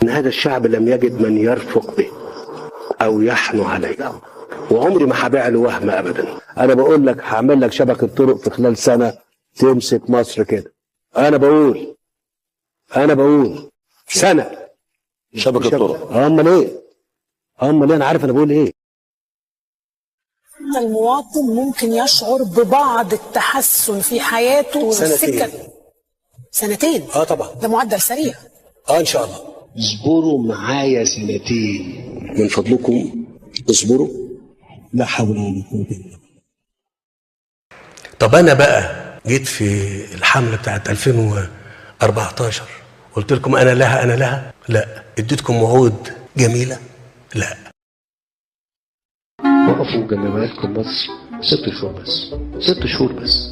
إن هذا الشعب لم يجد من يرفق به أو يحنو عليه، وعمري ما هبيع له وهم أبدا. أنا بقول لك هعمل لك شبكة طرق في خلال سنة تمسك مصر كده. أنا بقول سنة شبكة طرق. أمال إيه؟ أمال إيه؟ أنا عارف أنا بقول إيه. المواطن ممكن يشعر ببعض التحسن في حياته. سنتين. سنتين؟ طبعا ده معدل سريع. ان شاء الله. اصبروا معايا سنتين من فضلكم، اصبروا. لا حول ولا قوة الا بالله. طب انا بقى جيت في الحملة بتاعت 2014 قلت لكم انا لها انا لها؟ لا. اديتكم وعود جميلة؟ لا. وقفوا جنباتكم بس 6 شهور بس، 6 شهور بس.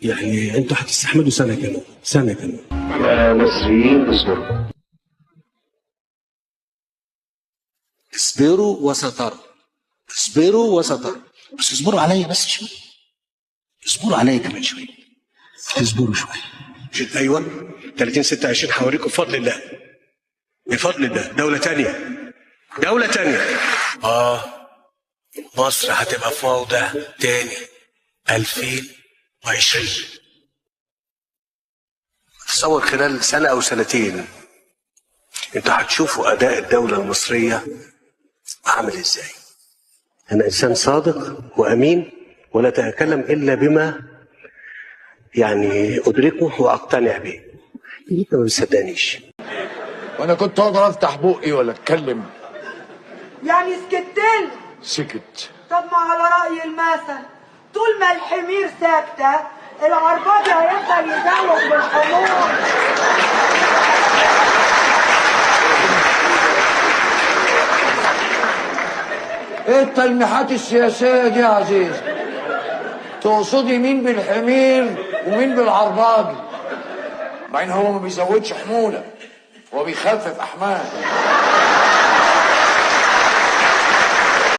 يعني انتوا هتستحملوا سنة كمان، سنة كمان. يا مصريين اصبروا، اصبروا وستروا، اصبروا وستروا. بس اصبروا عليا بس شوية، اصبروا عليا كمان شوية، اصبروا شوية. ايوه 30/26 هوريكم بفضل الله، بفضل الله. دولة تانية، دولة تانية. مصر هتبقى في موضع تاني 2020. تصور خلال سنة أو سنتين انتوا هتشوفوا أداء الدولة المصرية عامل إزاي. أنا إنسان صادق وأمين، ولا أتكلم إلا بما يعني أدركه وأقتنع به. أنت ما بتصدقنيش. وأنا كنت أقدر أفتح بقي ولا أتكلم؟ يعني سكتين؟ سكت. طب ما على رأي المثل، طول ما الحمير ساكتة العرباجي هيفضل يزوج بالحمور. ايه التلميحات السياسية دي يا عزيز؟ تقصدي مين بالحمير ومين بالعرباجي؟ مع ان هو ما بيزودش حمولة، هو بيخفف احمال.